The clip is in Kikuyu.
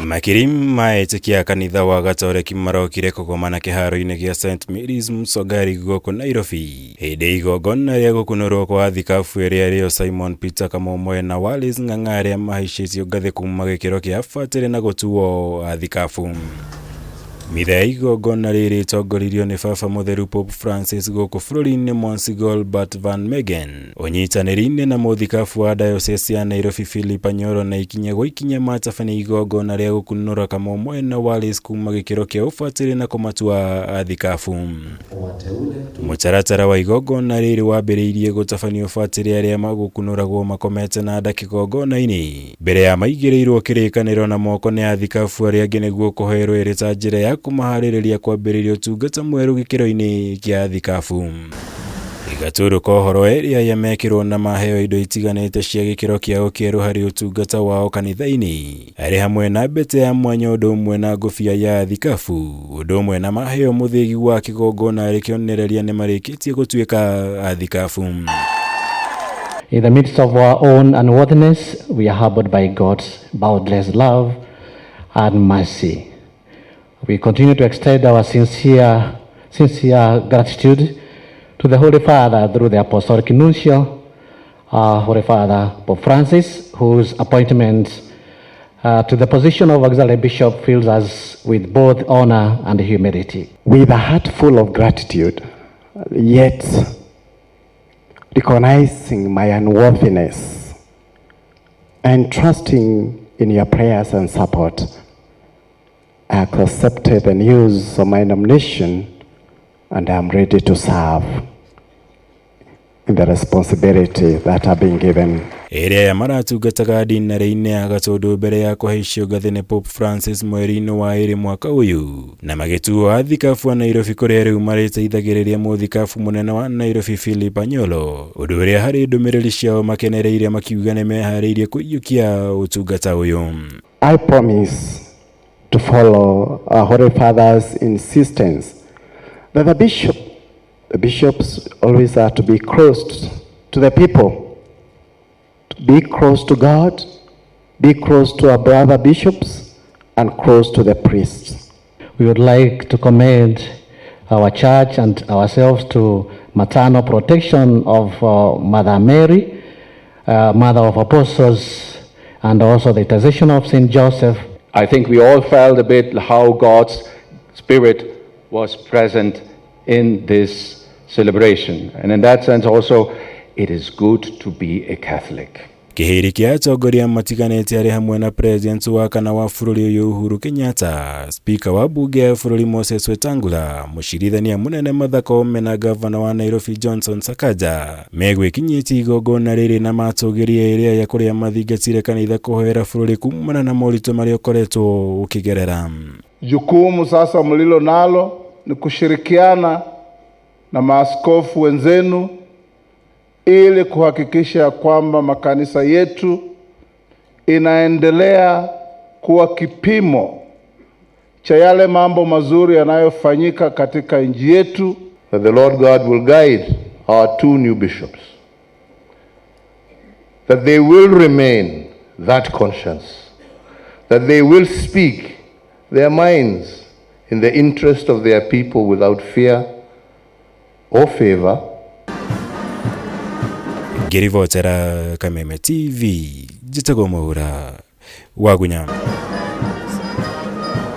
Makiri ma etĩkia a kanitha wa Gatoreki marokire kũgomana kĩharo-inĩ gĩa St Mary's Msogari gũkũ Nairobi hĩndĩ ya igongona rĩa gũkunũrwo kwa athikabu erĩ arĩo Simon Peter Kamomoe na Wallace Ng'ang'a arĩa mahaicĩtio ngathĩ kuma gĩkĩro kĩa abatĩrĩ na gũtuo athikabu. Mitha ya igongona rĩrĩ ĩtongoririo nĩ Baba Mũtheru Pope Francis gũkũ bũrũri-inĩ Monsignor Bart Van Megen ũnyitanĩri-inĩ na mũthikabu wa Diocese ya Nairobi Philip Anyoro na ikinya gwa ikinya matabania igongona rĩa gũkunũra Kamomoe na Wallace kuma gĩkĩro kĩa ũbatĩrĩ na kũmatua athikabu. Mũtaratara wa igongona rĩrĩ wambĩrĩirie gũtabanio batĩrĩ arĩa magũkunũragwo makomete na nda kĩgongona-inĩ mbere ya maigĩrĩirwo kĩrĩkanĩro na moko nĩ athikabu arĩa angĩ nĩguo kũhoerwo ĩrĩ ta njĩra ya kũmaharĩrĩria kwambĩrĩria ũtungata mwerũ gĩkĩro-inĩ kĩa athikabu. Gatũrũ ka ũhoro erĩ aya mekĩrwo na maheo indo itiganĩte cia gĩkĩro kĩao kĩerũ harĩ ũtungata wao kanitha-inĩ arĩ hamwe na mbete ya mwanya ũndũ ũmwe na ngũbia ya athikabu ũndũ ũmwe na maheo mũthĩgi wa kĩgongona arĩ kĩonereria nĩ marĩkĩtie gũtuĩka athikabu. In the midst of our own unworthiness, we are harbored by God's boundless love and mercy. We continue to extend our sincere gratitude to the Holy Father through the Apostolic Nuncio, our Holy Father Pope Francis, whose appointment to the position of Auxiliary Bishop fills us with both honor and humility. With a heart full of gratitude, yet recognizing my unworthiness and trusting in your prayers and support, I accepted the news of my nomination and I am ready to serve in the responsibility that I've been given. Ĩrĩa aya maratungataga dinarĩ-inĩ ya Gatũndũ mbere ya kũhaicio ngathĩ nĩ Pope Francis mweri-inĩ wa ĩrĩ mwaka ũyũ na magĩtuo athikabu a Nairobi kũrĩa rĩu marĩteithagĩrĩria mũthikabu mũnene wa Nairobi Philip Anyolo ũndũ ũrĩa harĩ ndũmĩrĩri ciao makenereire makiuga nĩ meharĩirie kũiyũkia ũtungata ũyũ. I promise to follow our Holy Father's insistence that the bishops always are to be close to the people, to be close to God, be close to our brother bishops, and close to the priests. We would like to commend our church and ourselves to maternal protection of Mother Mary, Mother of Apostles, and also the intercession of Saint Joseph. I think we all felt a bit how God's Spirit was present in this celebration. And in that sense also, it is good to be a Catholic. Kĩhĩri kĩa atongoria matiganĩte arĩ hamwe na president wa kana wa bũrũri ũyũ Uhuru Kenyatta, speaker wa bunge ya bũrũri Moses Wetangula, mũcirithania mũnene Martha Koome na gavana wa Nairobi Johnson Sakaja megwĩkinyĩtie igongona rĩrĩ na matũgĩria ĩrĩa ya kũrĩa mathingatire kanitha kũhoera bũrũri kumana na moritũ marĩa ũkoretwo ũkĩgerera. Jukumu sasa mlilo nalo ni kushirikiana na maaskofu wenzenu ili kuhakikisha kwamba makanisa yetu inaendelea kuwa kipimo cha yale mambo mazuri yanayofanyika katika nchi yetu. That the Lord God will guide our two new bishops, that they will remain that conscience, that they will speak their minds in the interest of their people without fear or favor. Ngĩribotera Kameme TV, njĩtagwo Mwaura Wagunya.